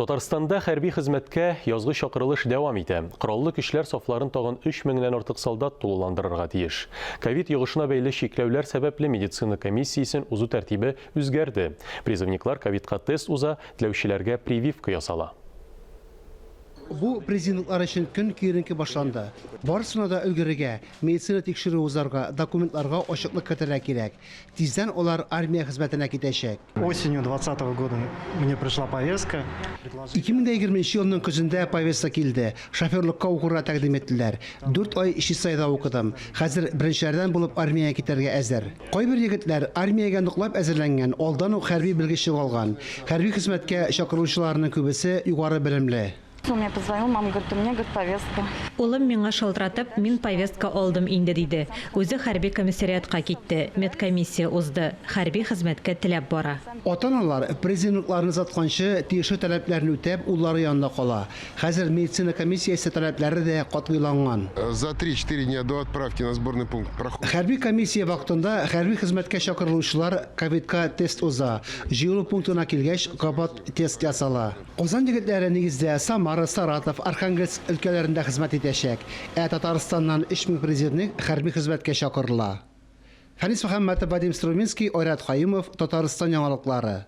Татарстанда хәрби хезмәткә язгы чакырылыш дәвам итә. Кораллы көчләр сафларын тагын 3 меңнән артык солдат тулыландырырга тиеш. Ковид йогышына бәйле чикләүләр сәбәпле медицина комиссиясен узу тәртибе үзгәрде. Призывниклар ковидка тест уза, теләүчеләргә прививка ясала. Бу призывниклар өчен көн киеренке башланды. Барысына да өлгерергә, медицина тикшерүе узарга, документларга ачыклык кертергә кирәк. Тиздән алар армия хезмәтенә китәчәк. Осенью двадцатого года мне пришла повестка. 2020 нче елның көзендә повестка килде. Шоферлыкка укырга тәкъдим иттеләр. Дүрт ай Чистайда укыдым. Хәзер беренчеләрдән булып армиягә китәргә әзер. Кайбер егетләр армиягә ныклап әзерләнгән, алдан ук хәрби белгечлек алган. Хәрби хезмәткә чакырылучыларның күбесе югары белемле. Он мне позвонил, мама говорит, у меня, говорит, повестка. Улым миңа шалтыратып, мин повестка алдым инде, диде. Үзе хәрби комиссариатка китте, медкомиссия узды, хәрби хезмәткә теләп бара. Ата-аналар призывникларны озатканчы, тиешле таләпләрне үтәп, уллары янында кала. Хәзер медицина комиссиясе таләпләре дә катгыйланган. За три-четыре дня до отправки на сборный пункт проходит. Хәрби комиссия вакытында хәрби хезмәткә чакырылучылар ковидка тест уза. Җыелу пунктына килгәч, кабат тест ясала. Казан егетләре нигездә Самара, Саратов, Архангельск өлкәләрендә хезмәт итәчәк. Ә Татарстаннан 3000 призывник хәрби хезмәткә чакырыла. Фәнис Мөхәммәтов, Вадим Струминский, Айрат Каюмов, Татарстан яңалыклары.